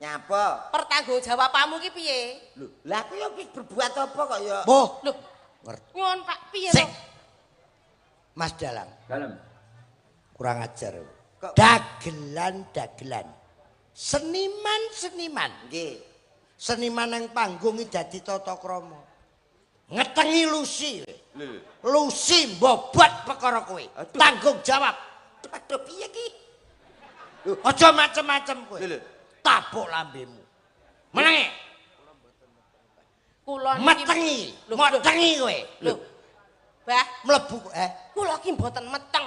Nyapa? Pertanggungjawabanmu ki piye? Lho, lah aku ya wis berbuat apa kok ya? Boh. Lho, nyuwun Pak, piye to? Mas Dalang. Dalem. Kurang ajar. Dagelan-dagelan. Seniman-seniman. Nggih. Seniman nang panggung iki dadi tata krama. Ngetengi Lucy. Lucy mbobot perkara kowe. Tanggung jawab. Aduh, piye ki? Aja macem-macem kowe. Lho. Tabuk lambemu. Menenge. Kula niki metengi, metengi kowe. Lho. Bah, mlebu kula ki mboten meteng.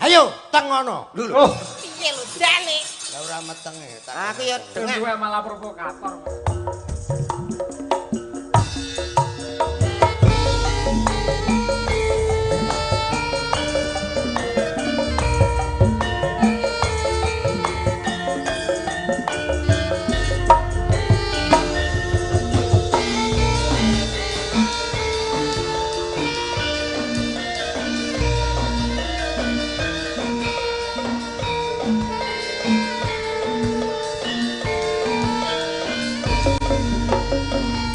Ayo, teng ngono. Lho lho. Piye lho jane? Lah ora metenge. Aku ya dengak. Kowe malah provokator.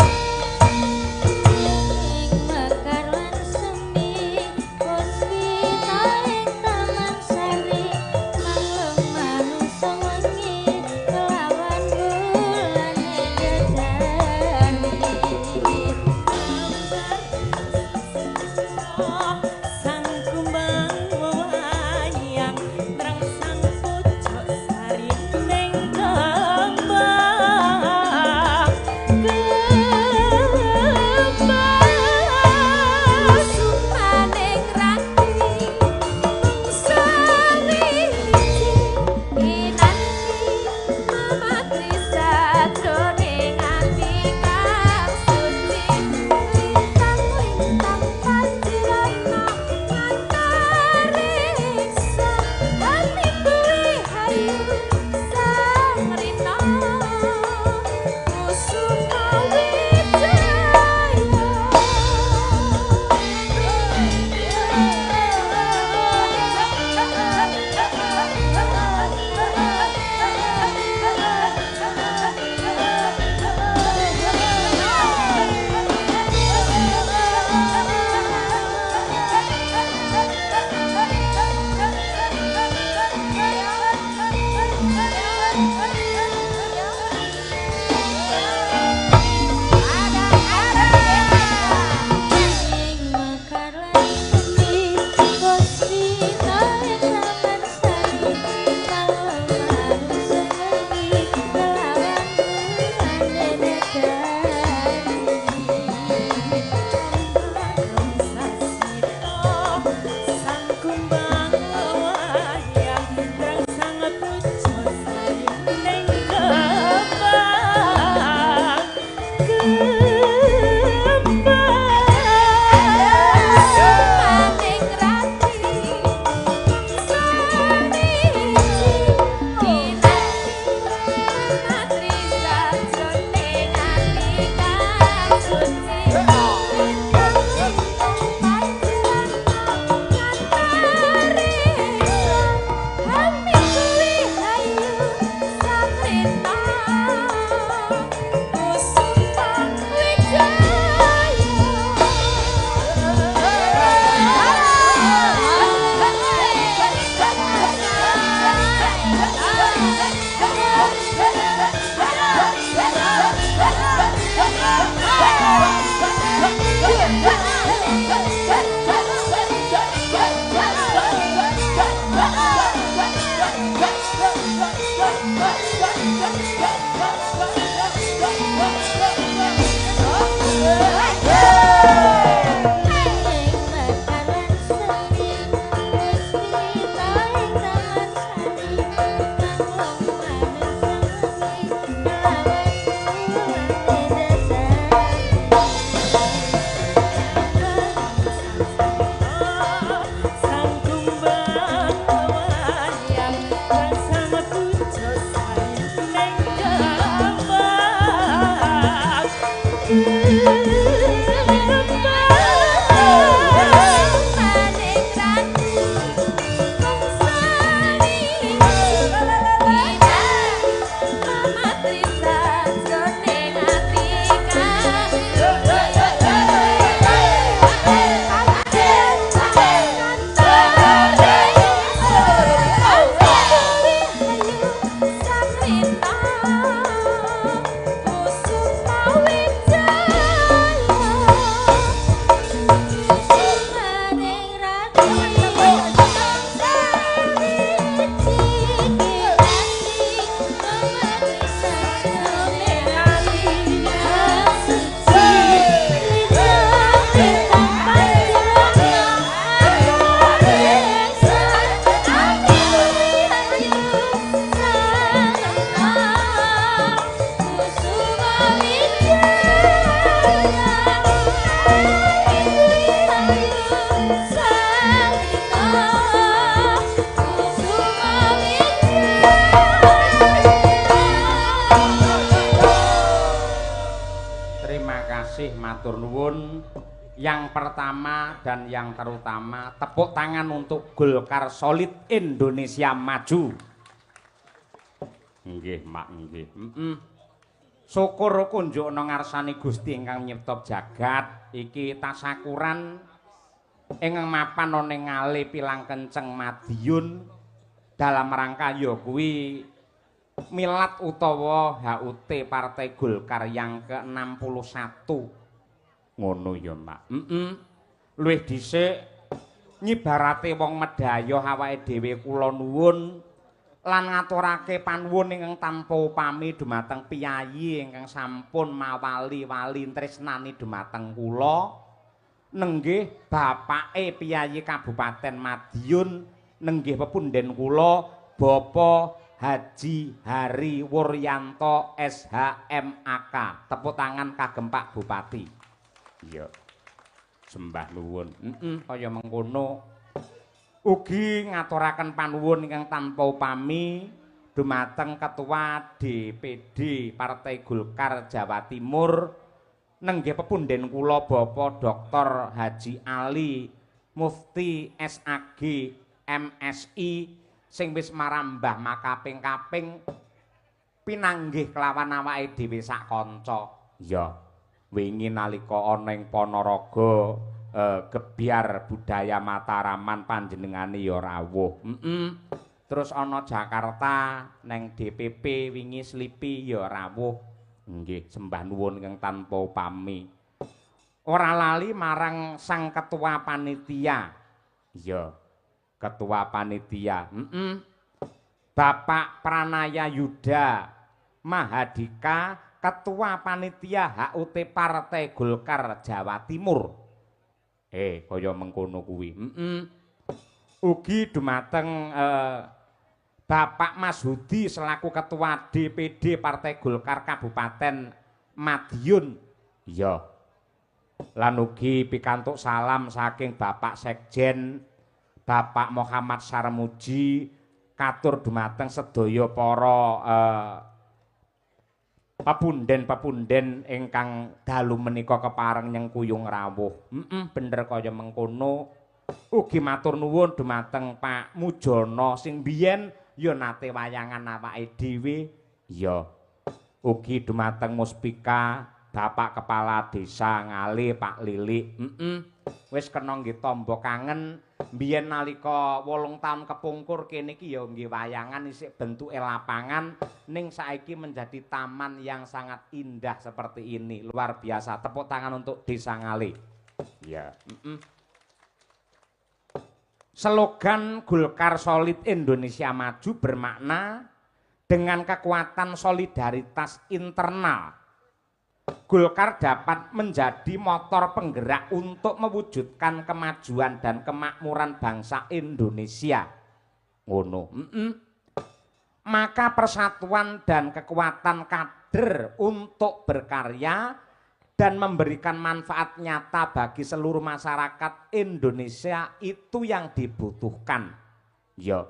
Sang kumbang wayang sang puja sari ning kembang. kasih, matur nuwun. Yang pertama dan yang terutama, tepuk tangan untuk Golkar Solid Indonesia Maju. Nggih, Mak, nggih. Syukur kunjukna ngarsane Gusti ingkang nyipta jagat iki tasakuran ingkang mapan ana ing Ngale Pilangkenceng Madiun dalam rangka ya kuwi milad utawa HUT Partai Golkar yang ke-61. Ngono ya, Mak. Luwih dhisik nyibarate wong medayoh awake dhewe kula nuwun lan ngaturake panuwun ingkang tanpa upami dumateng piyayi ingkang sampun mawali-wali tresnani dumateng kula. Nenggih bapake piyayi Kabupaten Madiun, nenggih pepunden kula Bapak Haji Hari Wuryanto SHMAK. Tepuk tangan kagem Pak Bupati. Iya. Sembah nuwun. Kaya mengkono. Ugi ngaturaken panuwun ingkang tanpa upami dumateng Ketua DPD Partai Golkar Jawa Timur nenggih pepunden kula Bapak Dr. Haji Ali Mufti SAG MSI sing wis marambah makaping-kaping pinanggih kelawan awake dhewe sak kanca. Iya, wingi nalika ana ing Ponorogo gebyar budaya Mataraman panjenengane ya rawuh. Terus ana Jakarta neng DPP wingi Slipi ya rawuh. Nggih, sembah nuwun ingkang tanpa upami. Ora lali marang sang ketua panitia. Iya, ketua panitia. Bapak Pranaya Yuda Mahadika, ketua panitia HUT Partai Golkar Jawa Timur. Kaya mengkono kuwi. Ugi dumateng Bapak Mas Hudi selaku ketua DPD Partai Golkar Kabupaten Madiun. Iya. Lan ugi pikantuk salam saking Bapak Sekjen Bapak Muhammad Sarmuji katur dumateng sedaya para pepunden-pepunden ingkang dalu menika kepareng nyengkuyung rawuh. Bener kaya mengkono. Ugi matur nuwun dumateng Pak Mujono sing biyen ya nate wayangan awake dhewe. Iya. Ugi dumateng Muspika, Bapak Kepala Desa Ngale Pak Lilik. Wis kena nggih tamba kangen biyen nalika 8 taun kepungkur kene iki ya nggih wayangan isih bentuke lapangan, ning saiki menjadi taman yang sangat indah seperti ini. Luar biasa. Tepuk tangan untuk Desa Ngale. Ya. Slogan Golkar Solid Indonesia Maju bermakna dengan kekuatan solidaritas internal, Golkar dapat menjadi motor penggerak untuk mewujudkan kemajuan dan kemakmuran bangsa Indonesia. Ngono. Maka persatuan dan kekuatan kader untuk berkarya dan memberikan manfaat nyata bagi seluruh masyarakat Indonesia itu yang dibutuhkan. Ya.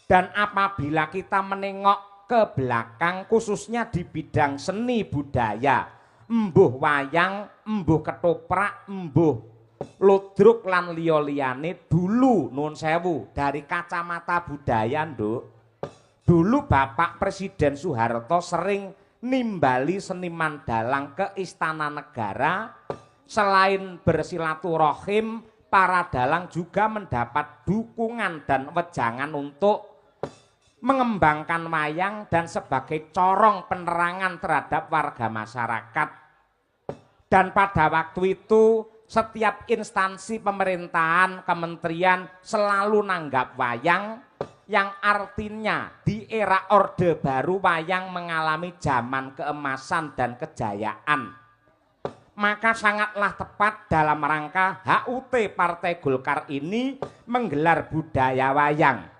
Dan apabila kita menengok ke belakang khususnya di bidang seni budaya, embuh wayang, embuh ketoprak, embuh ludruk lan liya-liyane, dulu nuwun sewu dari kacamata budaya, Nduk. Dulu Bapak Presiden Soeharto sering nimbali seniman dalang ke Istana Negara. Selain bersilaturahim, para dalang juga mendapat dukungan dan wejangan untuk mengembangkan wayang dan sebagai corong penerangan terhadap warga masyarakat. Dan pada waktu itu setiap instansi pemerintahan, kementerian selalu nanggap wayang, yang artinya di era Orde Baru wayang mengalami zaman keemasan dan kejayaan. Maka sangatlah tepat dalam rangka HUT Partai Golkar ini menggelar budaya wayang.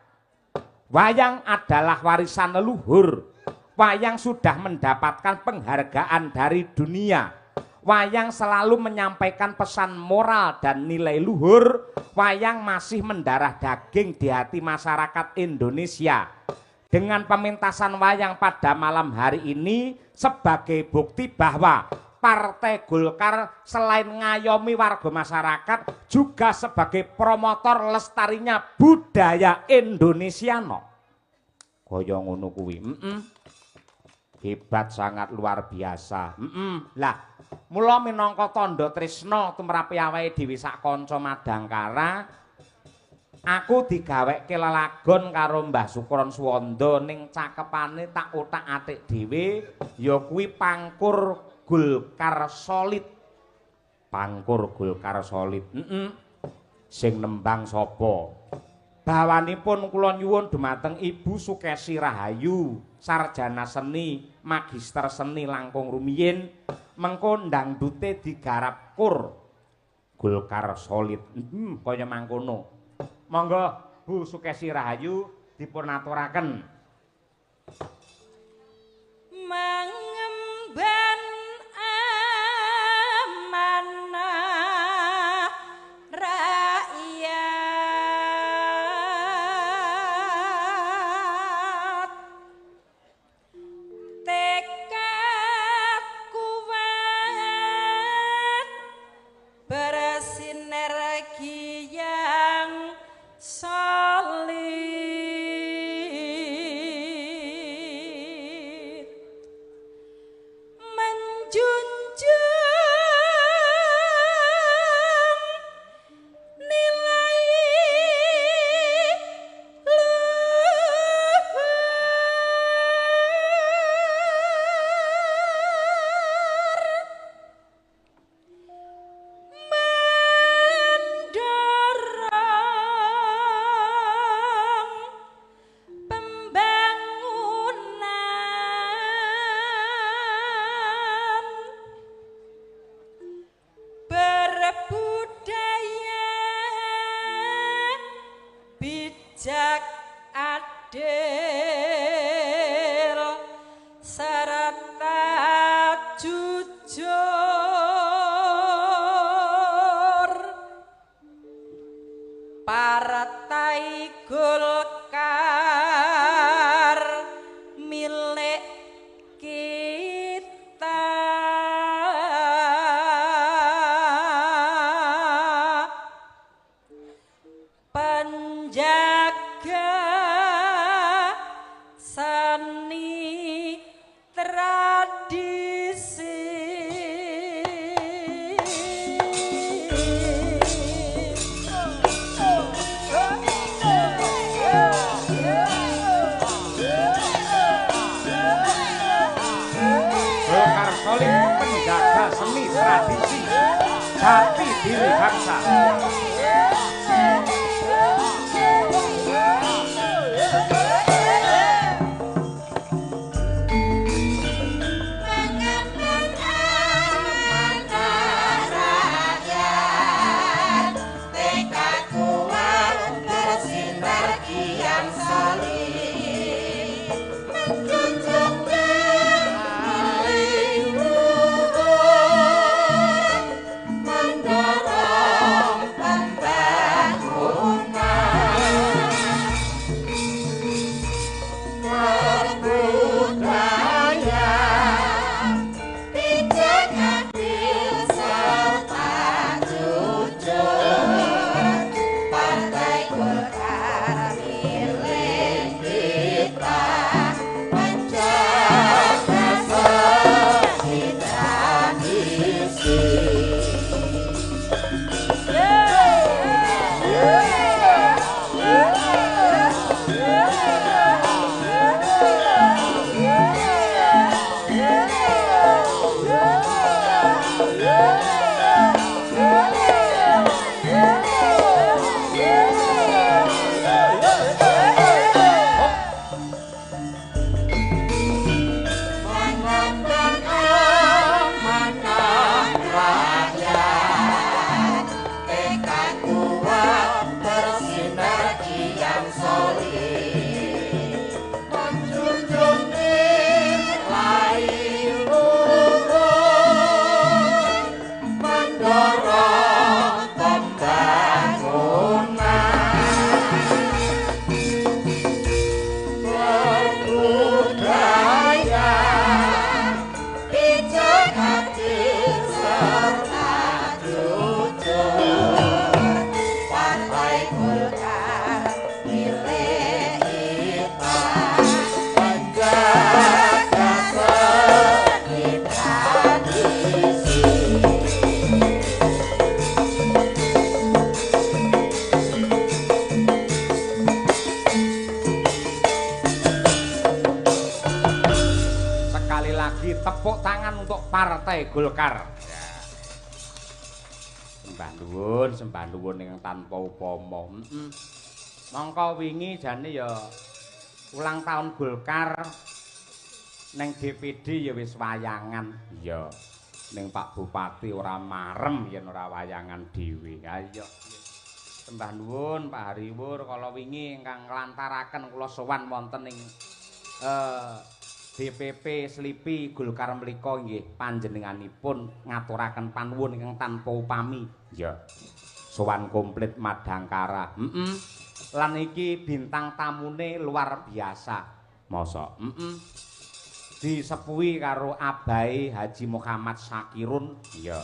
Wayang adalah warisan leluhur. Wayang sudah mendapatkan penghargaan dari dunia. Wayang selalu menyampaikan pesan moral dan nilai luhur. Wayang masih mendarah daging di hati masyarakat Indonesia. Dengan pementasan wayang pada malam hari ini sebagai bukti bahwa Partai Golkar selain ngayomi warga masyarakat juga sebagai promotor lestarinya budaya Indonesiano. Kaya ngono kuwi. Hebat, sangat luar biasa. Lah, mula minangka tandha tresna tumrap awake dhewe sak kanca Madangkara, aku digawekke lelagon karo Mbah Sukron Suwanda ning cakepane tak othak-atik dhewe ya kuwi Pangkur Golkar Solid. Pangkur Golkar Solid. Sing nembang sapa? Bawanipun kula nyuwun dumateng Ibu Sukesi Rahayu, sarjana seni, magister seni langkung rumiyin, mengko ndangdute digarap kur Golkar Solid. Kaya mangkono. Monggo Bu Sukesi Rahayu dipun aturaken. Mengemban amanah rakyat, tekad kuat bersinergi yang solid, menjunjung nilai luhur, mendorong pembangunan, berbudaya bijak adil serta jujur. Partai Golkar milik kita. Penjaga seni tradisi. Golkar Solid penjaga seni tradisi, jati diri bangsa. Mengemban amanah rakyat, tekad kuat bersinergi yang solid, menjunjung nilai luhur, mendorong pembangunan. Sekali lagi tepuk tangan untuk Partai Golkar. Ya. Sembah nuwun ingkang tanpa upama. Mongko wingi jane ya ulang tahun Golkar neng DPD ya wis wayangan. Iya. Ning Pak Bupati ora marem yen ora wayangan dhewe. Ayo. Sembah nuwun Pak Hariwur kala wingi ingkang nglantaraken kula sowan wonten ing DPP Slipi Golkar mlika nggih panjenenganipun ngaturaken panuwun ingkang tanpa upami. Iya. Sowan komplit Madangkara. Lan iki bintang tamune luar biasa. Mosok. Disepuhi karo Abai Haji Muhammad Sakirun. Iya.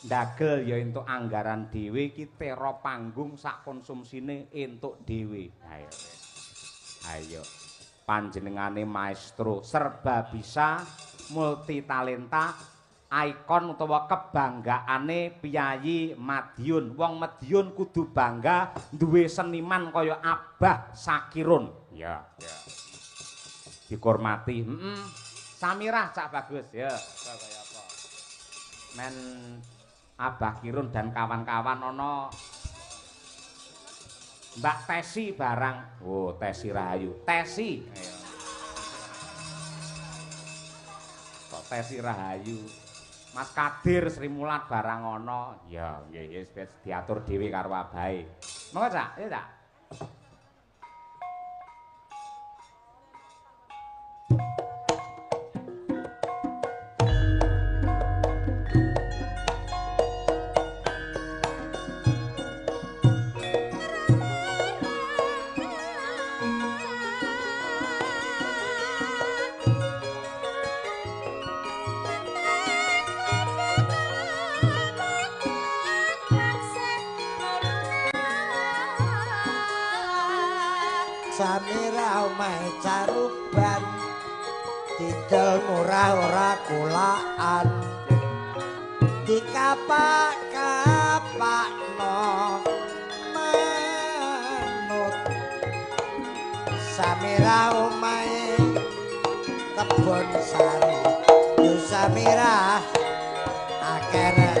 Ndagel ya entuk anggaran dhewe iki tera panggung sak konsumsine entuk dhewe. Ayo. Ayo. Panjenengane maestro serba bisa, multi talenta, ikon utawa kebanggaane piyayi Madiun. Wong Madiun kudu bangga duwe seniman kaya Abah Sakirun. Ya, ya. Dihormati. Samirah Cak Bagus ya. Kaya apa? Men Abah Kirun dan kawan-kawan ana Mbak Tesi barang. Oh, Tesi Rahayu. Tesi. Ayo. Kok Tesi Rahayu. Mas Kadir Sri Mulat barang ana. Ya, nggih wis diatur dhewe karo abahe. Monggo, Cak. Ya, Cak. Samira omahe caruban didol murah ora kulaan dikapak-kapakno manut. Samira omahe kebon sari yo Samira akeh.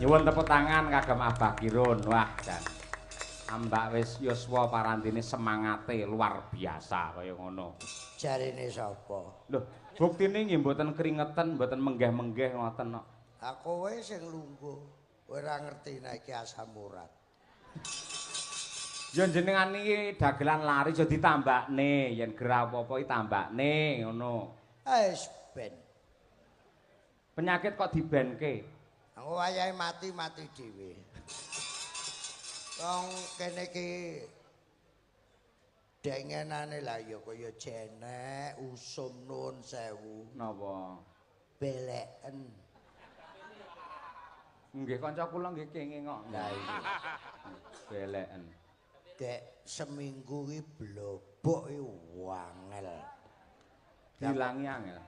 Nyuwun tepuk tangan kagem Abah Kirun. Wah, jan. Ambak wis yuswa parandene semangate luar biasa kaya ngono. Jarene sapa? Lho, buktine nggih mboten keringetan, mboten menggeh-menggeh ngoten kok. Aku wae sing lungguh, ora ngerti nek iki asam urat. Ya jenengan iki dagelan lari aja ditambakne, yen gerah apa-apa iki tambakne ngono. Wis ben. Penyakit kok dibenke? Aku wayahe mati-mati dhewe. Wong kene iki dengenane lah ya kaya jenek usum nuwun sewu. Napa? Beleken. Nggih kanca kula nggih kenging kok. Lah iya. Beleken. Dek seminggu iki blobok iki wangel. Dilangi angel.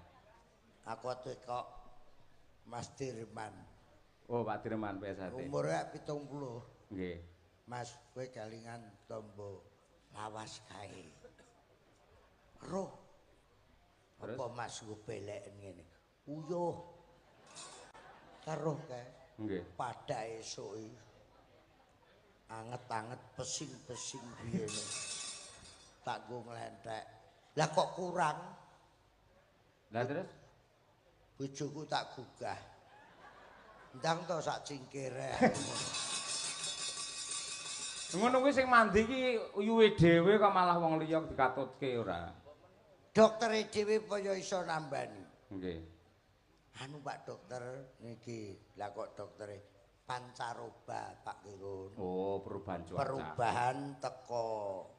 Aku kok Mas Dirman. Oh, Pak Dirman PSHT. Umure 70. Nggih. Mas, kowe kelingan tombo lawas kae. Roh. Apa Mas nggo beleken ngene? Uyuh. Teruh kae. Nggih. Pada esuk iki. Anget-anget pesing-pesing biyene. Tak nggo nglenthek. Lah kok kurang? Lah terus? Bojoku tak gugah. Ndang to sak cingkire. Ngono kuwi sing mandi iki uyuhe dhewe kok malah wong liya dikatutke ora. Doktere dhewe apa ya iso nambani. Nggih. Anu Pak Dokter niki, lah kok doktere pancaroba Pak Kirun. Oh, perubahan cuaca. Perubahan teko.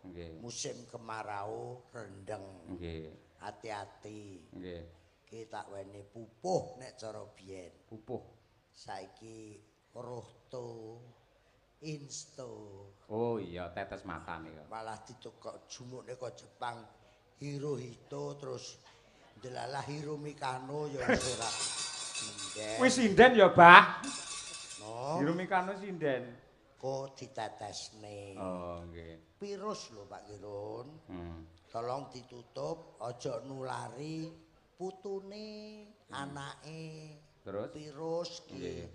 Nggih. Musim kemarau rendeng. Nggih. Hati-hati. Nggih. Ki tak weni pupuh nek cara biyen. Pupuh. Saiki rohto insto. Oh iya, tetes mata nih. Malah ditukok jumukne kok Jepang Hirohito terus delalah Hiromikano ya wis ora. Wis sinden ya, Bah. No. Hiromikano sinden. Kok ditetesne. Oh, nggih. Virus lho Pak Kirun. Tolong ditutup, aja nulari putune, anake. Terus virus ki.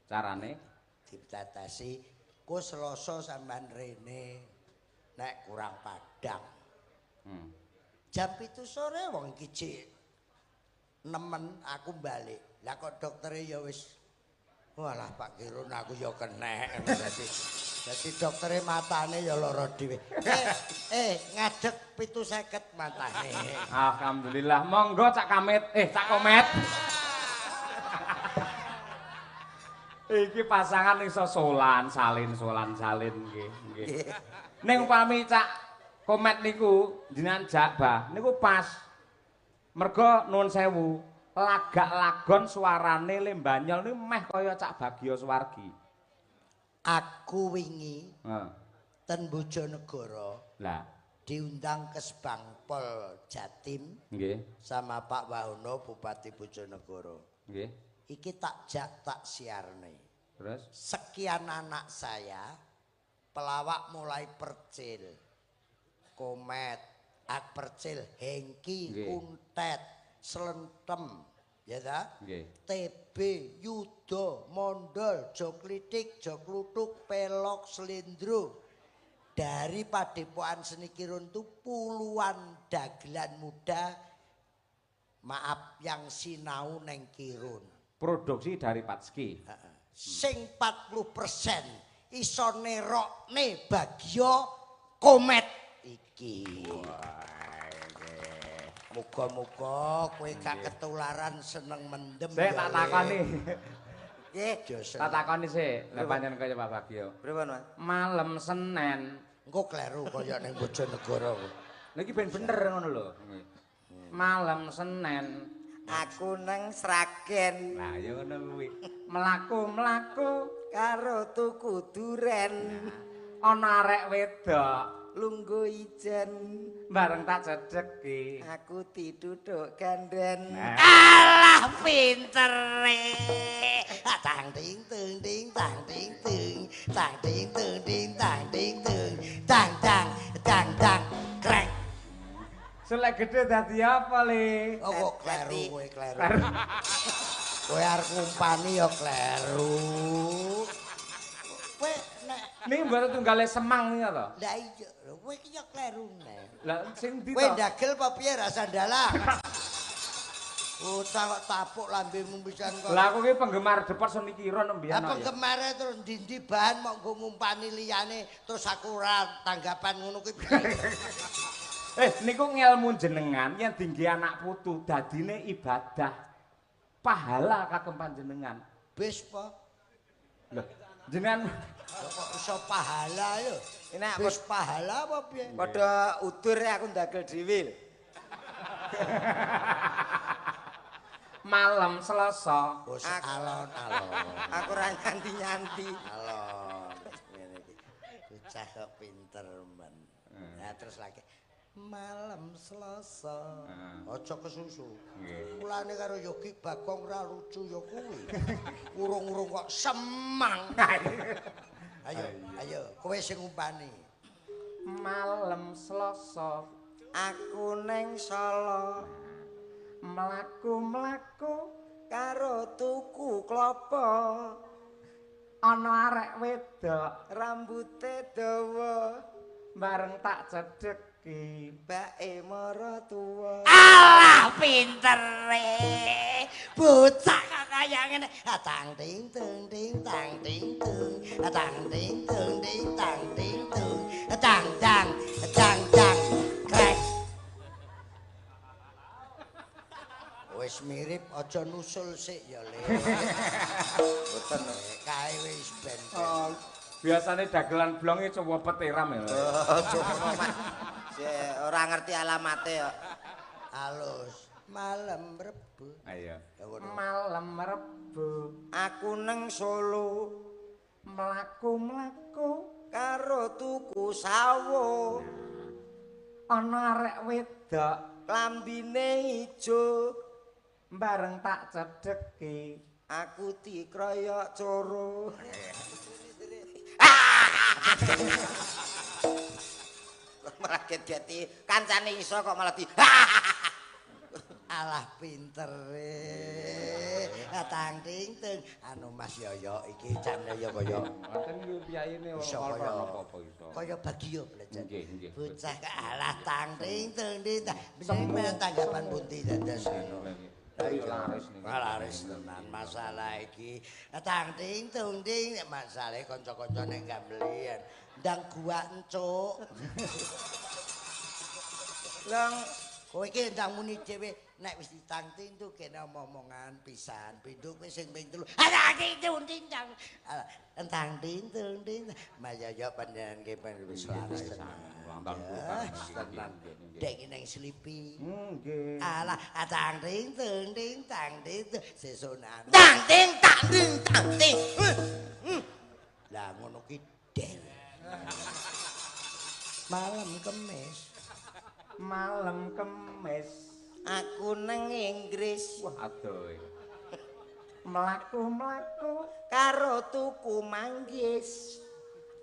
Carane ditetesi ku Selasa sampean rene nek kurang padang. Jam 7 sore wong iki jek nemen aku balik. Lah kok doktere ya wis walah Pak Kirun aku ya kenek. Dadi doktere matane ya lara dhewe. Ngadeg 750 matane. Alhamdulillah. Monggo Cak Kamit, Cak Komet. Iki pasangan iso solan, salin, solan, salin nggih, nggih. Ning upami Cak Komet niku jenengan jak Bah, niku pas. Mergo nuwun sewu, lagak lagon suarane Lembanyol niku meh kaya Cak Bagio Suwargi. Aku wingi ten Bojonegoro. Lah, diundang ke Sebangpol Jatim. Nggih. Sama Pak Wahono Bupati Bojonegoro. Nggih. Iki tak jak tak siarne. Terus sekian anak saya pelawak mulai Percil, Komet, Ak Percil, Hengki, Kuntet, Slentem, ya ta? Nggih. TB, Yudo, Mondol, Joklitik, Joklutuk, Pelok, Slendro. Dari Padepokan Seni Kirun itu puluhan dagelan muda, maaf yang sinau neng Kirun. Produksi dari Patski. Sing 40% iso nerokne Bagio Komet iki. Muga-muga kowe gak ketularan seneng mendem. Sik tak takoni. Nggih, tak takoni sik. Lah pancen kaya Pak Bagio. Pripun, Mas? Malam Senin. Engko kleru kaya ning Bojonegoro. Lha iki ben bener ngono lho. Malam Senin aku nang Sragen. Lah ya ngono kuwi. Mlaku-mlaku karo tuku duren. Ana arek wedok lungguh ijen bareng tak cedheki. Aku dituthuk ganden. Alah pintere. Tang ting tung ting tang ting tung tang ting tung ting tang ting tung tang tang tang tang krek. Selek gede dadi apa, Le? Oh, kok kleru kowe kleru. Kowe arep ngumpani ya kleru. Kowe nek niki mboten tunggale Semang iki to? Lah iya, lho kowe iki ya kleru nek. Lah sing ndi to? Kowe ndagel apa piye rasa ndalang? Bocah kok tapuk lambemu pisan kok. Lah aku ki penggemar Depot Semikiron mbiyen. Lah penggemare terus ndi-ndi bahan mok nggo ngumpani liyane terus aku ora tanggapan ngono kuwi. Niku ngelmu jenengan yen dingge anak putu dadine ibadah. Pahala kagem panjenengan. Bis po. Lho, jenengan kok iso pahala lho. Enak wis pahala apa piye? Padha udur aku ndagel dhewe. Malam Selasa. Wis alon-alon. Aku ora nyanti-nyanti. Alon. Ngene iki. Bocah kok pinter men. Nah terus lagi malam Selasa. Aja kesusu. Mulane karo Yogi Bagong ora lucu ya kuwi. Urung-urung kok semang. Ayo, ayo, kowe sing ngumpani. Malam Selasa aku neng Solo. Mlaku-mlaku karo tuku klopo. Ana arek wedok rambute dawa bareng tak cedheki bae maratuwa. Alah pintere. Bocah kok kaya ngene. Tang ting tung ting tang ting tung. Tang ting tung ting tang ting tung. Tang tang tang tang krek. Wis mirip aja nusul sik ya Le. Mboten kae wis ben. Oh, biasane dagelan blonge coba petiram ya. Sik ora ngerti alamate kok. Alus malam Rebo. Ayo. Malam Rebo aku neng Solo mlaku-mlaku karo tuku sawo. Ana arek wedok klambine ijo bareng tak cedheki aku dikroyok coro. Malah get-geti kancane iso kok malah di alah pintere. Tang ting tung anu Mas Yoyo iki jane ya kaya ngoten iki piyayine ora apa-apa iso. Kaya Bagio belajar. Nggih, nggih. Bocah kok alah tang ting tung ting. Sampeyan tanggapan pundi dados ngono. Ayo laris niku. Laris tenan masalah iki. Tang ting tung ting masalahe kanca-kanca nek gambelian. Ndang gua encuk. Lang kowe iki ndang muni dhewe nek wis ditang ting tu kene omong-omongan pisan. Pindho kowe sing ping 3. Tang ting tung ting tang. Tang ting tung ting. Mas Yoyo panjenengan ki wis laris tenan. Tenan. Dek nang slipi. Nggih. Alah tang ting tung ting tang ting sesuk nang. Tang ting tang ting tang ting. Lah ngono ki del. Malam Kemis. Malam Kemis aku neng Inggris. Wah adoh. Mlaku-mlaku karo tuku manggis.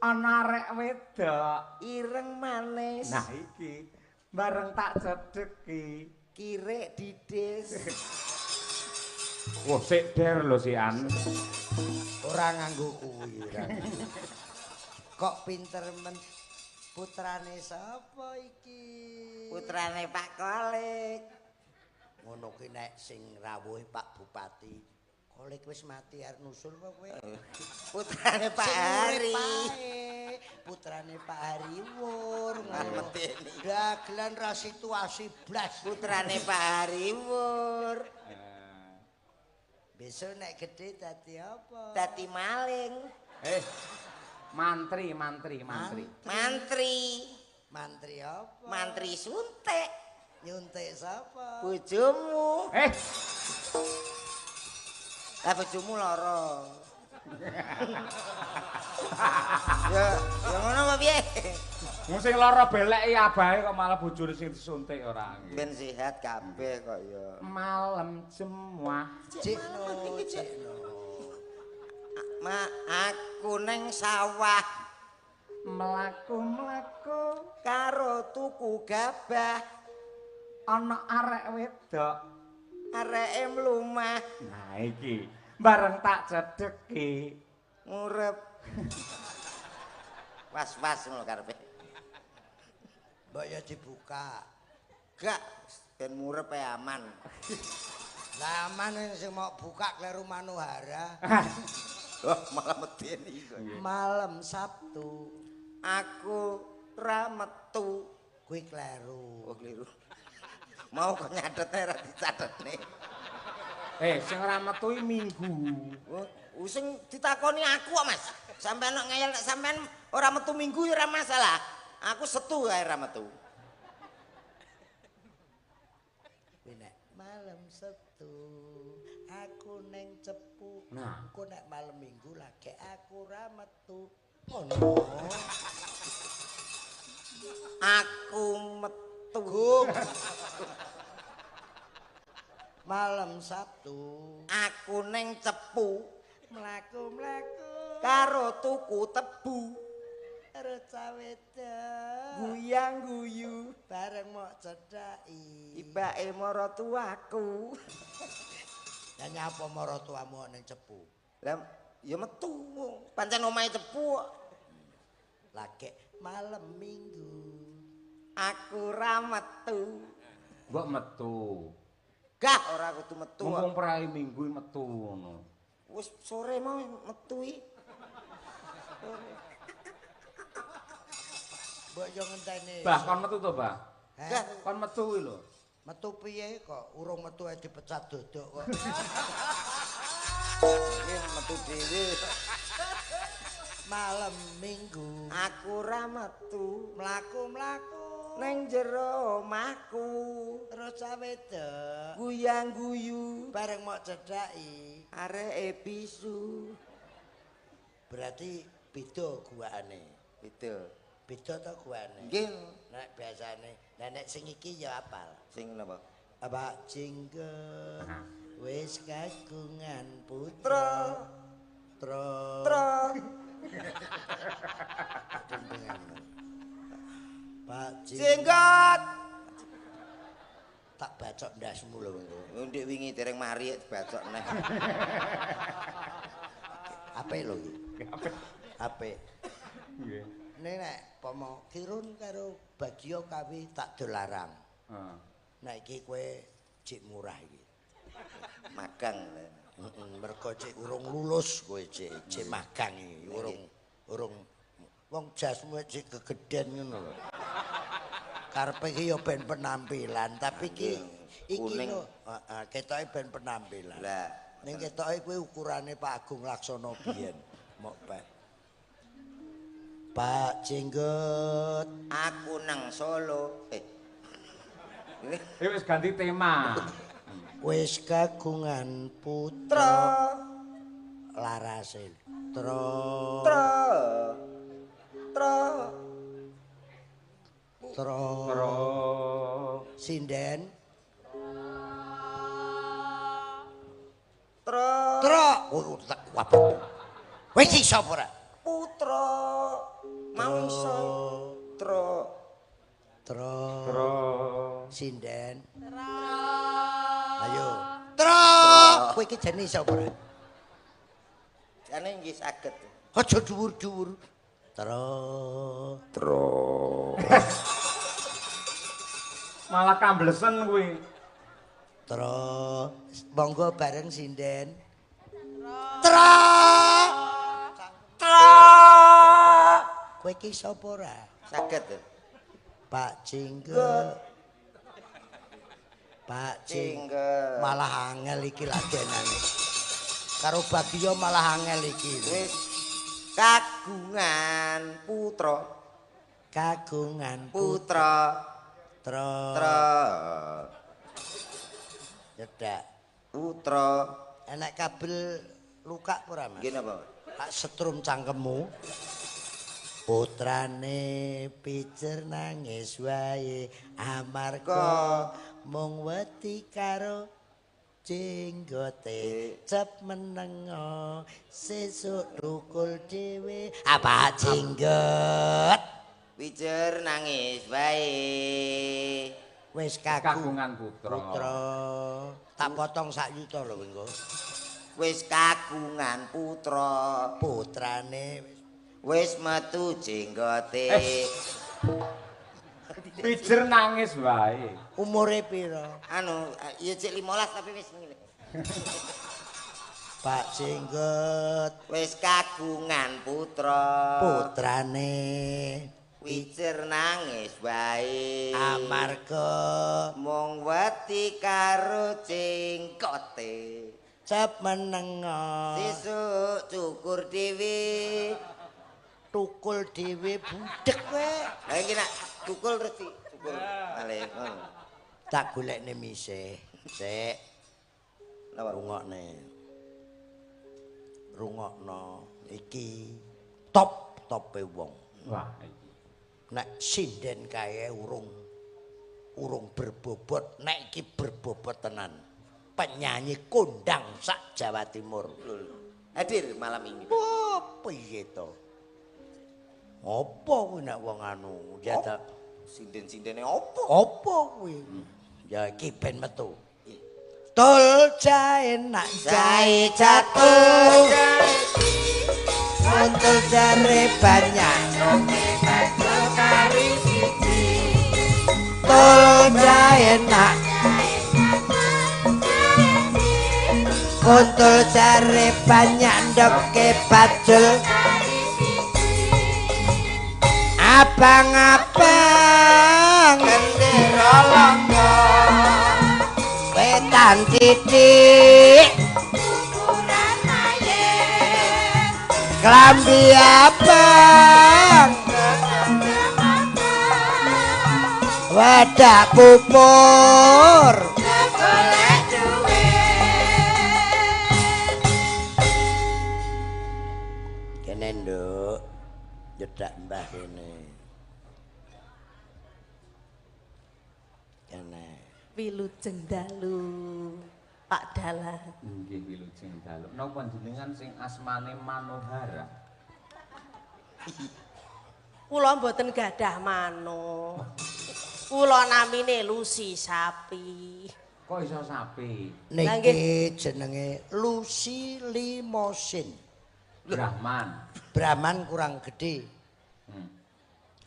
Ana arek wedok ireng manis. Nah iki bareng tak cedheki kirek didis. Wah sik der lho sian. Ora nganggo kuwi ora. Kok pinter men putrane sapa iki? Putrane Pak Kolik. Ngono ki nek sing rawuhe Pak Bupati. Kolik wis mati arep nusul apa kowe? Putrane Pak Hari. Putrane Pak Hari Wur. Dagelan ra situasi blas. Putrane Pak Hari Wur. Besok nek gedhe dadi apa? Dadi maling. Mantri, mantri, mantri. Mantri. Mantri apa? Mantri suntik. Nyuntik sapa? Bojomu. Lah bojomu lara. Ya, ya ngono apa piye? Wong sing lara beleki abahe kok malah bojone sing disuntik ora. Ben sehat kabeh kok ya. Malam Jemuah. Cikno, cikno. Ma aku neng sawah mlaku-mlaku karo tuku gabah. Ana arek wedok areke mlumah. Nah iki bareng tak cedheki ngurep. Was-was ngono karepe. Mbok ya dibuka. Gak ben murep ae aman. Lah aman sing mau buka kleru Manohara. Wah, malah medeni kok. Malam Sabtu aku ra metu. Kuwi kleru. Oh, kleru. Mau kok nyatetne ra dicatetne. Sing ora metu iki Minggu. Oh, sing ditakoni aku kok, Mas. Sampeyan kok ngeyel nek sampeyan ora metu Minggu ya ora masalah. Aku setu ae ora metu. Kuwi nek malam Sabtu aku ning Cepu. Nah. Engko nek malam Minggu lagi aku ora metu. Ngono. Aku metu. Malam Sabtu aku ning Cepu mlaku-mlaku karo tuku tebu. Karo cawedok guyang-guyu bareng mok cedhaki ibake maratuwaku. Lah nyapa maratuwamu ning Cepu? Lah ya metu, pancen omahe Cepu kok. Lagi malam Minggu aku ra metu. Mbok metu. Gah ora kudu metu. Mumpung prai Minggu metu ngono. Wis sore mau metu iki. Mbok yo ngenteni. Bah kon metu to, Bah? Heh? Kon metu kuwi lho. Metu piye kok urung metu ae dipecat dodok kok. Iki metu dhewe. Malam Minggu aku ra metu, mlaku-mlaku ning jero omahku terus cawedok guyang-guyu bareng mok cedhaki areke bisu. Berarti beda guakane. Beda. Beda to guakane? Nggih. Nek biasane, nek sing iki ya apal. Sing napa? Pak Jenggot wis kagungan putra. Tra. Tra. Pak Jenggot. Tak bacok ndasmu lho engko. Ndek wingi dereng mari dibacok neh. Apik lho iki. Apik. Nggih. Nek nek pomo Kirun karo Bagio kawi tak dolarang. Heeh. Nek iki kowe cik murah iki. Magang. Heeh, mergo cik urung lulus kowe cik, cik magang iki urung wong jasmu cik gegeden ngono lho. Karepe iki ya ben penampilan, tapi iki iki lho, heeh, ketoke ben penampilan. Lah, ning ketoke kuwi ukurane Pak Agung Laksono biyen, mok pek. Pak Jenggot, aku nang Solo. Wis ganti tema. Wis kagungan putra. Larase. Tra. Tra. Tra. Tra. Tra. Sinden. Tra. Tra. Oh, tak wabah. Wis iso apa ora? Putra. Mau iso. Tra. Tra. Tra. Sinden. Tra. Ayo. Tra. Kowe iki jane iso apa ora? Jane nggih saged. Aja dhuwur-dhuwur. Tra. Tra. Malah kamblesen kuwi. Tra. Monggo bareng sinden. Tra. Tra. Kowe iki iso apa ora? Saged. Pak Jenggot. Pak Jenggot. Malah angel iki lagenane. Karo Bagio malah angel iki. Wis kagungan putra. Kagungan putra. Tra. Tra. Cedak. Putra. Enek kabel luka ora, Mas? Nggih napa? Tak setrum cangkemmu. Putrane pijer nangis wae amarga mung wedi karo jenggote cep menengo sesuk dukul dhewe. Apa jenggot? Pijer nangis wae wis kagungan putra. Putra. Tak potong sak yuta lho engko. Wis kagungan putra. Putrane wis metu jenggote. Pijer nangis wae. Umure pira? Anu, ya cek 15 tapi wis ngene. Pak Jenggot wis kagungan putra. Putrane Wijer nangis wae. Amarga mung wedi karo jenggote. Cep menengo. Sesuk cukur dhewe. Tukul dhewe budhek kowe. Lah iki nak tukul terus dicukur. Malih. Tak golekne mise. Sik. Napa? Rungokne. Rungokno iki top-tope wong. Wah iki. Nek sinden kae urung berbobot, nek iki berbobot tenan. Penyanyi kondang sak Jawa Timur. Hadir malam ini. Oh, piye to? Apa kuwi nek wong anu ya ta sinden-sindene apa? Apa kuwi? Ya iki ben metu. Tul jae nak jae jatuh. Untul jare banyak. Tul jae nak kuntul jare banyak ndoke bajul. Abang-abang gendera langga wetan titik ukuran ayen klambi abang wadah pupur golek duwe. Kene nduk nyedak mbah kene. Kene. Wilujeng dalu Pak Dalang. Nggih wilujeng dalu. Napa jenengan sing asmane Manohara? Kula mboten gadah mano. Kula namine Lucy Sapi. Kok iso sapi? Niki jenenge Lucy Limosin. Brahman. Brahman kurang gede.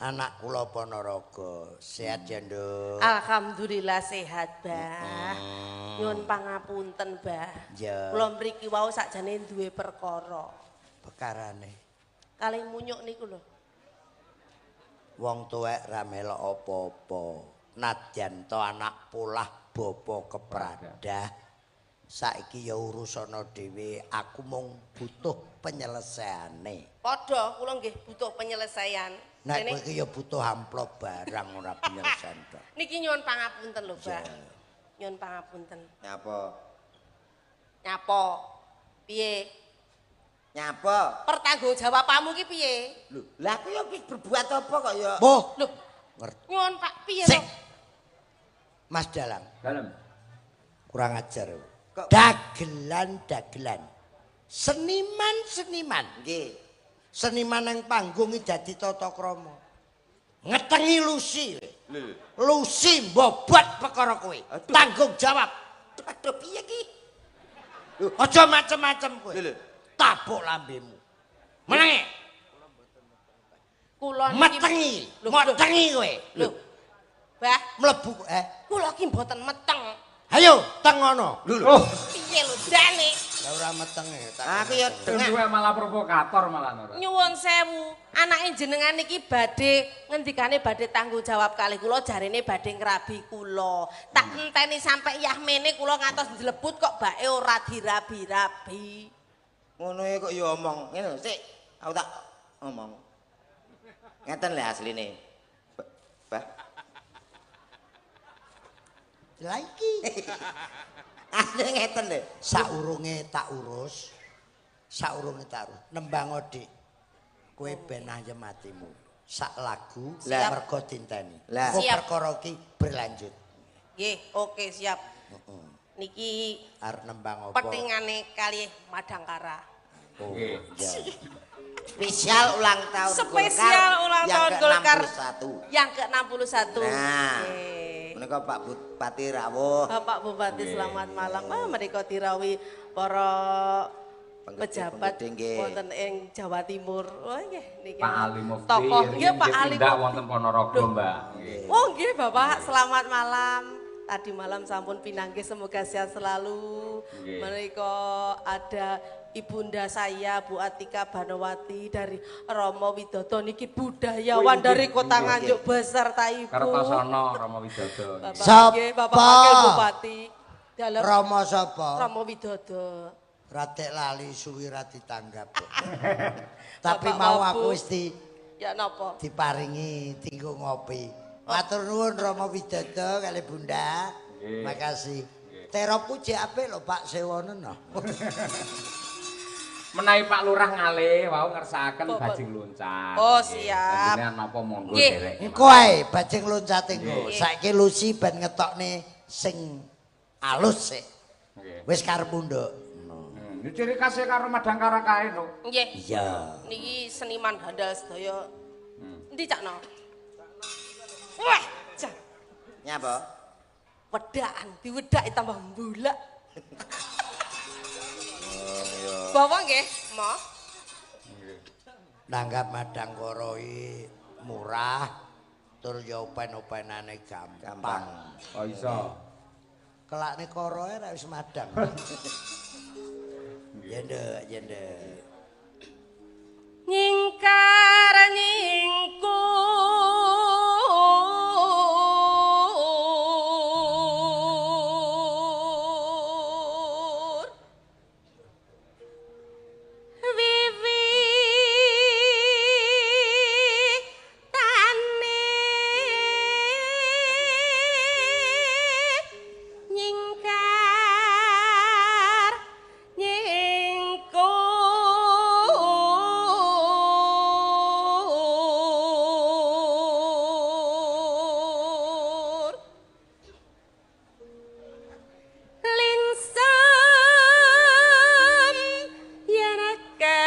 Anak kula Ponorogo. Sehat ya, Nduk? Alhamdulillah sehat, Mbah. Nyuwun pangapunten, Mbah. Ya. Kula mriki wau sakjane duwe perkara. Perkarane. Kalih munyuk niku lho. Wong tuwek ra melok apa-apa. Nadyan to anak polah bapa kepradah. Saiki ya urusana dhewe, aku mung butuh penyelesaiane. Padha kula nggih butuh penyelesaian. Nek kowe iki ya butuh amplop barang ora penyelesaian tok. Niki nyuwun pangapunten lho, Mbak. Nyuwun pangapunten. Nyapa? Nyapa? Piye? Nyapa? Pertanggungjawabanmu ki piye? Lho, lah aku ya wis berbuat apa kok ya? Boh, lho, ngerti. Nyuwun Pak, piye to? Mas Dalang. Dalem. Kurang ajar. Dagelan-dagelan. Seniman-seniman. Nggih. Seniman nang panggung iki dadi tata krama. Ngetengi Lucy. Lucy mbobot perkara kowe. Tanggung jawab. Aduh piye iki? Aja macem-macem kowe. Lho. Tabuk lambemu. Menenge. Kula niki metengi, metengi kowe. Lho. Mbah, mlebu kula ki mboten meteng. Ayo, teng ngono. Lho lho. Piye lho jane? Lah ora metenge. Aku ya dengak. Duwe malah provokator malah ora. Nyuwun sewu, anake jenengan niki badhe ngendikane badhe tanggung jawab kalih kula jarene badhe ngrabi kula. Tak enteni sampe yahmene kula ngantos njlebut kok bae ora dirabi-rabi. Ngono e kok ya omong. Ngene lho, sik aku tak omong. Ngeten lho asline. Mbah. Lah iki. Asline ngeten lho. Saurunge tak urus. Saurunge tak urus. Nembang Dik. Kowe ben ayem atimu. Sak lagu mergo dinteni. Lah. Engko perkara iki berlanjut. Nggih, oke siap. Heeh. Niki arep nembang apa? Petingane kalih Madangkara. Oh, iya. Spesial ulang tahun Spesial ulang tahun Golkar yang ke-61. Yang ke-61. Nah. Menika Pak Bupati rawuh. Bapak Bupati selamat malam. Ah menika dirawuhi para Pejabat wonten ing Jawa Timur. Oh nggih niki. Pak Ali Mufti. Tokoh nggih Pak Ali tindak wonten Ponorogo, Mbak. Oh nggih Bapak, selamat malam. Tadi malam sampun pinanggih, semoga sehat selalu. Menika ada ibunda saya Bu Atika Banowati dari Romo Widodo niki budayawan dari Kota Nganjuk beserta ibu. Kertosono Romo Widodo. Bapak, Bapak Wakil Bupati. Dalem Romo sapa? Romo Widodo. Ratek lali suwi ra ditanggap. Tapi mau aku wis di ya napa? Diparingi tinggo ngopi. Matur nuwun Romo Widodo kali Bunda. Makasih. Teropku jek apik lho Pak Sewono. Menawi Pak Lurah ngalih wau ngersakaken bajing loncat. Oh siap. Jenengan napa monggo derek. Engko ae bajing loncate engko. Saiki Lucy ben ngetokne sing alus sik. Wis karepmu nduk. Ini ciri khasnya karo Madangkara kae no. Nggih. Iya. Niki seniman handal sedaya. Endi Cakno? Wah, jan. Nyapa? Wedakan, diwedaki tambah mbulak. Oh iya. Bawa nggih, Ma. Nggih. Nanggap Madangkara iki murah, tur ya open-openane gampang. Oh iso. Kelakne koroe ra wis madang. Ya nduk, ya nduk. Nyingkar nyingkur wiwi tane nyingkar nyingkur linsem yanake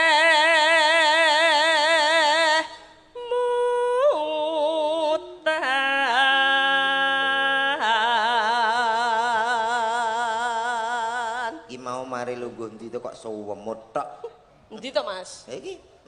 mutan. Iki mau mari lungguh ndi to kok suwemut tok. Endi to Mas? Iki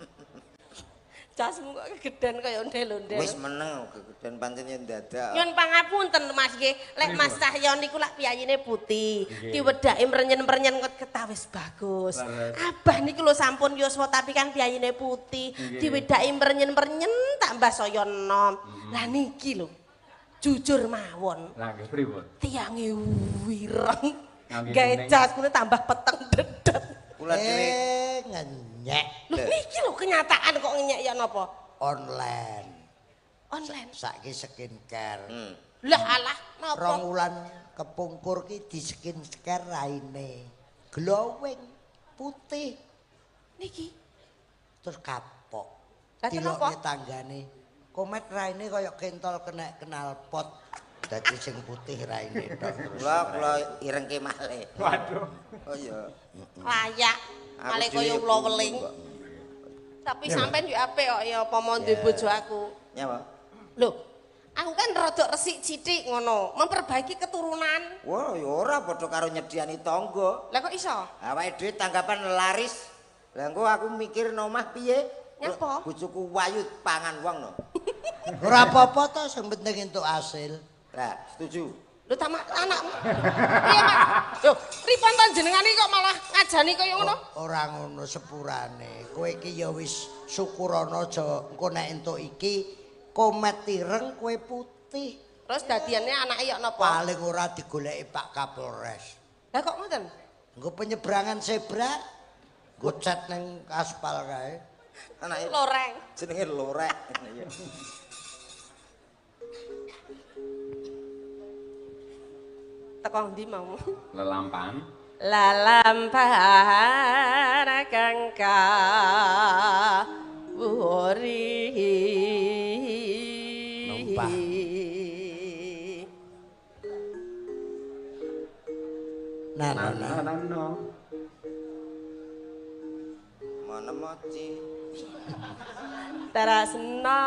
Jasmu kok kegeden kaya ondel-ondel. wis meneng kegeden pancen yen dadak. Nyun pangapunten Mas nggih, lek Mas Cahyo niku lak piyayine putih, diwedaki mrenyen-mrenyen kok ketawis bagus. Abah niku lho sampun yuswa tapi kan piyayine putih, diwedaki mrenyen-mrenyen tambah saya enom. Lah niki lho. Jujur mawon. Lah nggih pripun? Tiange wireng. Gawe jas kuwi tambah peteng dedet. Kula dhewe ngenyek. Lho niki lho kenyataan kok ngenyek ya napa? Online. Online. Saiki skincare. Lah alah napa? Rong wulan kepungkur ki di skincare raine. Glowing putih. Niki. Terus kapok. Lah Dilokne tanggane. Komet raine kaya kentol kena knalpot. Dadi sing putih raine tok terus. Kula irengke malih. Waduh. Oh iya. Layak. Malih kaya ula weling. Tapi sampean yo apik kok ya apa mau duwe bojo aku. Nyapa? Lho, aku kan rada resik sithik ngono, memperbaiki keturunan. Wah, ya ora padha karo nyediani tangga. Lah kok iso? Awake dhewe tanggapan laris. Lah engko aku mikir nomah piye? Nyapa? Bojoku wayu pangan wong no. Ora apa-apa to sing penting entuk hasil. Lah, setuju. Lho ta anakmu. Piye, Mas? Lho, pripun to jenengan iki kok malah ngajani kaya ngono? Ora ngono sepurane. Kowe iki ya wis syukurana aja engko nek entuk iki komet ireng kowe putih. Terus dadiane anake ya napa? Paling ora digoleki Pak Kapolres. Lah kok ngoten? Engko penyeberangan zebra nggo cat ning aspal kae. Anake loreng. Jenenge lorek. Teko ndi mau? Lelampan. Lalampan kang kawuri. Numpah. Nah, nah, nah, nah. Mana moci? Terasna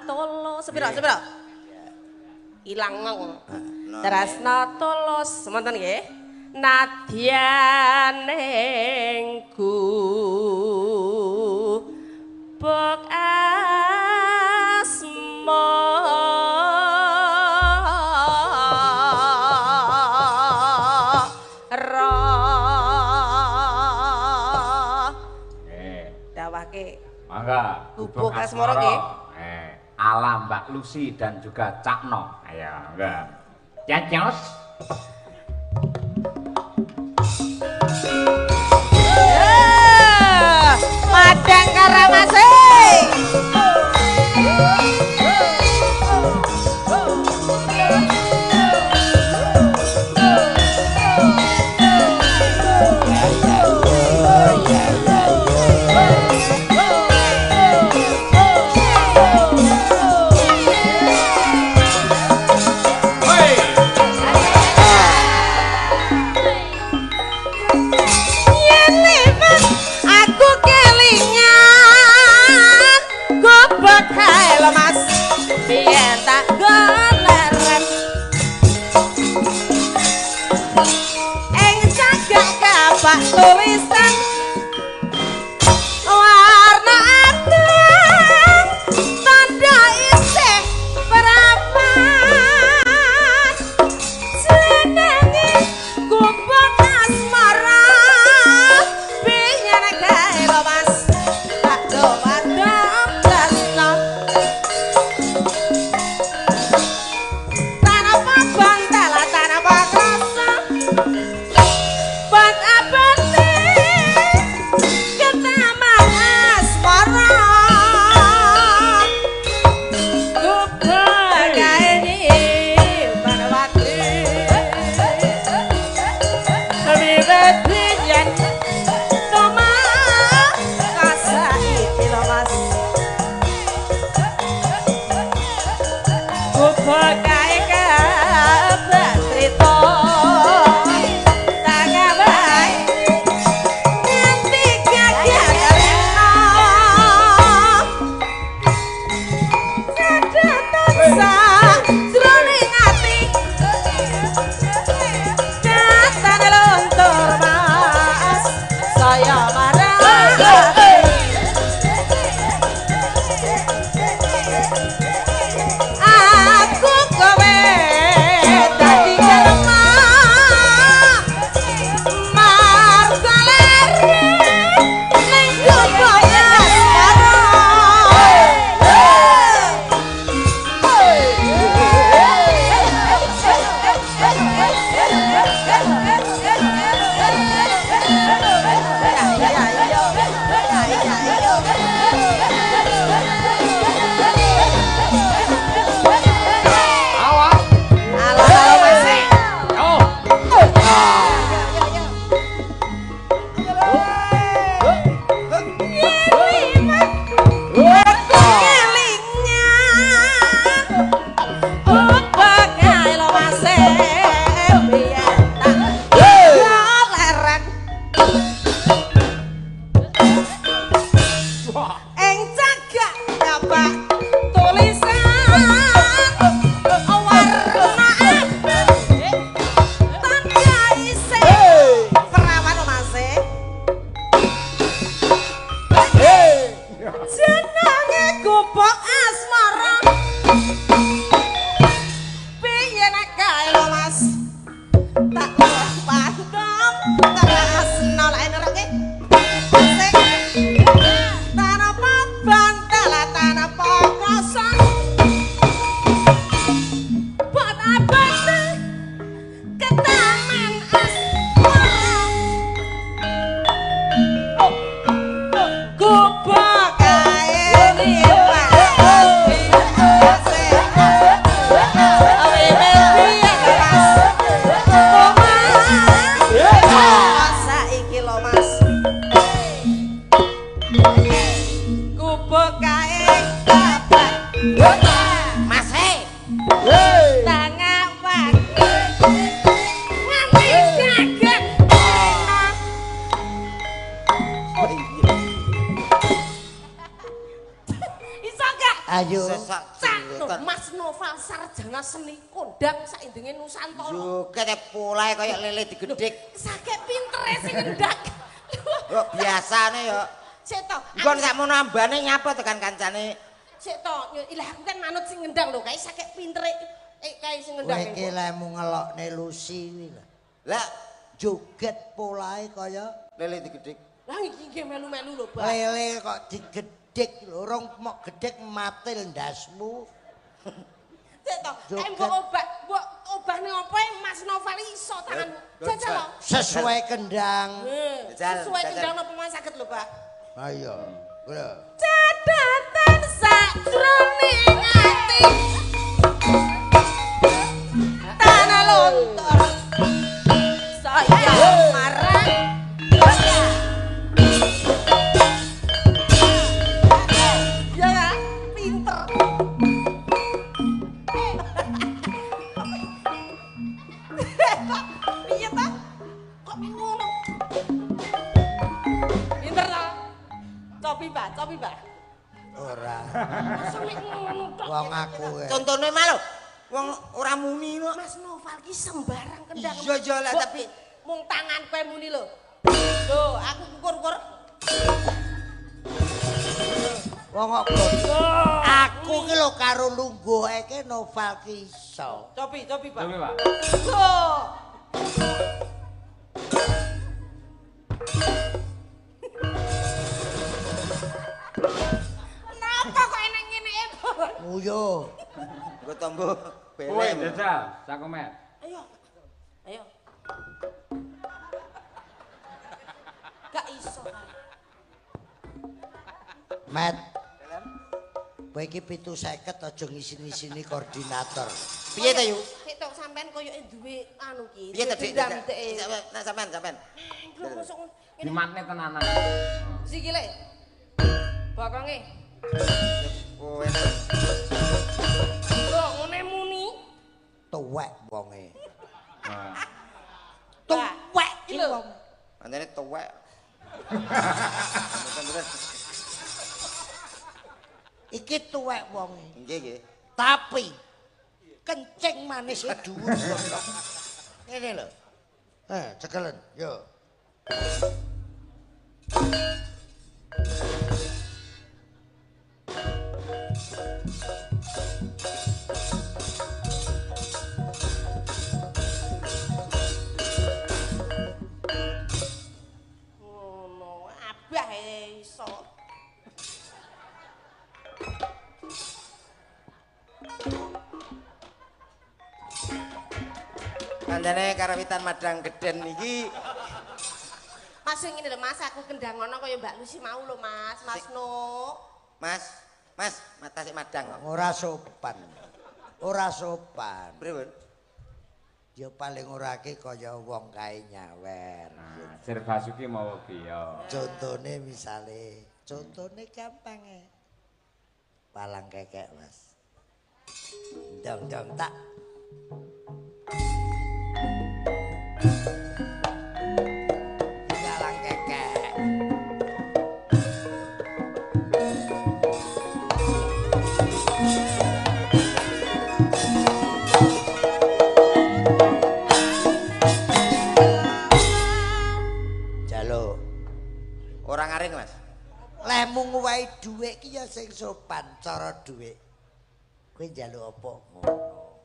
tolo sepiro sepiro? Ilang ngong. Terasna tolos, semonten nggih. Nadyan ing gubuk asmara. Dawake. Mangga, Gubuk Asmara nggih. Ala Mbak Lucy dan juga Cak No. Ayo, mangga. Cacos. Madang karamase. Aku kelingan gubuk kae lho Mas, biyen tak goleren ing cagak kapak tulisan warna abang tanda isih perawan jenenge gubuk asmara biyen kae lho Mas tak dowadom tresno tanpa bantal tanpa krasa bat abate ketaman asmara gubuk kae Banawati wiwit biyen tomah kasaiki lho Mas gubuk kae kabar crita tak kabae nganti gagal rena cadatan sajroning ati datan luntur Mas saya marah. Aku kowe dadi lemah marga lere ning gubuk asmara. Awas. Alah alah Mas. Yo. Aku kelingan gubuk kae lho Mas biyen tak goleren ing cagak kapak tulisan warna abang tanda isih perawan lho Mas. Jenenge gubuk asmara piye nek kae lho Mas tak pandom tresno lek nerake sing tanpa bantal tanpa krasa bat abate ketaman asmara gubuk kae liwat. Ayo. Cak Mas Noval sarjana seni kondang saindenge Nusantara. Joget polahe kaya lele digedhik. Sakek pintere sing ngendak. Kok biasane ya. Sik to. Nggon sakmono ambane nyapa tekan kancane. Sik to, ilah aku kan manut sing ngendang lho, kae sakek pintere kae sing ngendang. Kowe iki lemu ngelokne Lucy kuwi lho. Lah joget polahe kaya lele digedhik. Lah iki nggih melu-melu lho, Pak. Lele kok digedhik lho, rong mok gedhek matil ndasmu. Sik to, kae mbok obah, mbok obahne opo Mas Noval iso tanganmu. Jajal lho. Sesuai kendang. Sesuai kendang napa Mas saged lho, Pak? Ayo, lho. Cadatan sakjroning ati. Tanah lontor. Saya marah. Ya, pinter. Piye ta? Kok ngono? Pinter ta? Cobi, Pak, cobi, Pak. Ora. Wong aku. Contone mah lho. Wong ora muni kok. Mas Noval ki sembarang kendang. Iya iya lah tapi mung tangan kowe muni lho. Lho, aku kukur-kukur. Wong kok aku ki lho karo lungguh iki Noval ki iso. Cobi, cobi, Pak. Cobi, Pak. Lho. Napa kok enek ngene e, Pak? Nguyo. Nggo tombo bele. Kowe jajal, sakomet. Ayo. Ayo. Gak iso. Met. Kowe iki 750 aja ngisin-isini koordinator. Piye ta, Yu? Sik tok sampean koyoke duwe anu ki. Piye ta, Dik? Nek sampean, sampean. Dimatne tenanan. Sikile. Bokonge. Kowe. Lho, ngene muni. Tuwek wonge. Tuwek iki lho. Pancene tuwek. Iki tuwek wonge. Nggih, nggih. Tapi kencing manis e dhuwur. Ngene lho. Cekelen, yo. Ngono, abah iso. Kandhane karawitan Madang Geden iki. Mas ngene lho Mas, aku kendang ngono kaya Mbak Lucy mau lho Mas, Mas No. Mas, Mas, tasik madang kok. Ora sopan. Ora sopan. Pripun? Ya paling ora ki kaya wong kae nyawer. Nah, Sir Basuki mau ki ya. Contone misale, contone gampang e. Palang kekek, Mas. Dong-dong tak. Palang kekek. Jaluk. Ora ngaring, Mas. Lemu nguwehi dhuwit ki ya sing sopan cara dhuwit. Kowe njaluk apa ngono.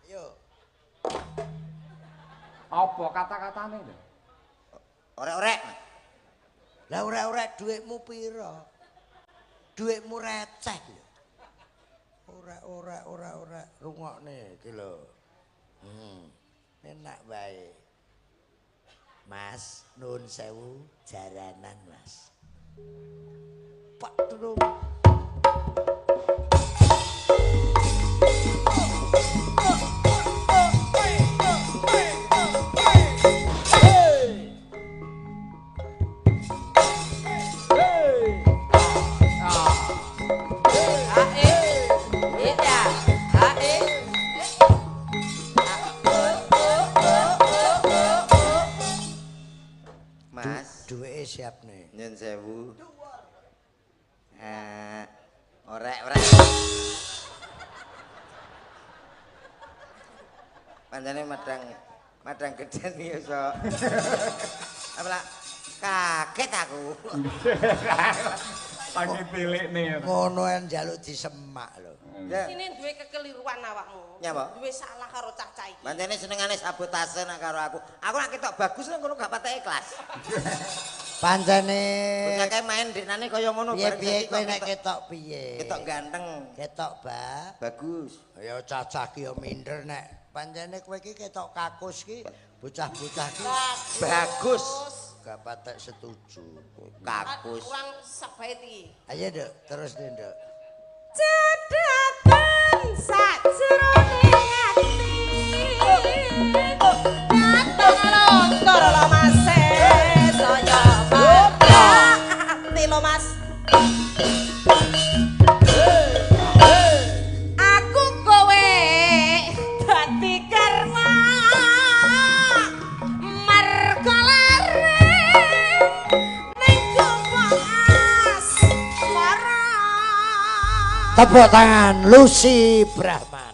Ayo. Apa kata-katane lho? Orek-orek. Lah orek-orek dhuwitmu pira? Dhuwitmu receh lho. Ora ora ora rungokne iki lho. Enak wae. Mas, nuwun sewu jaranan, Mas. Pak Truk. Mas, duweke siap nih. Nyun sewu. Pancene madang gedhen iki iso. Apa lah? Kaget aku. Lagi tilikne. Ngono en njaluk disemak lho. Ya. Sini duwe kekeliruan awakmu. Nyapa? Duwe salah karo cah-cah iki. Pancene senengane sabotase nek karo aku. Aku nek ketok bagus nang kono gak patek ikhlas. Pancene Bocah kae main deknane kaya ngono bareng piye-piye saiki kowe kok nek ketok piye? Ketok ganteng. Ketok ba. Bagus. Ya cacah ki ya minder nek pancene kowe iki ketok kakus ki bocah-bocah ki Bagus. gak patek setuju. Kakus. Kurang sabait iki. Ayo Nduk, terus nih Nduk. Cedhaken sajroning ati. Dateng lontor lho Mas saya ati lho Mas. Aku kowe dadi karma marga lare ning gombong asmara. Tepuk tangan Lucy Brahman.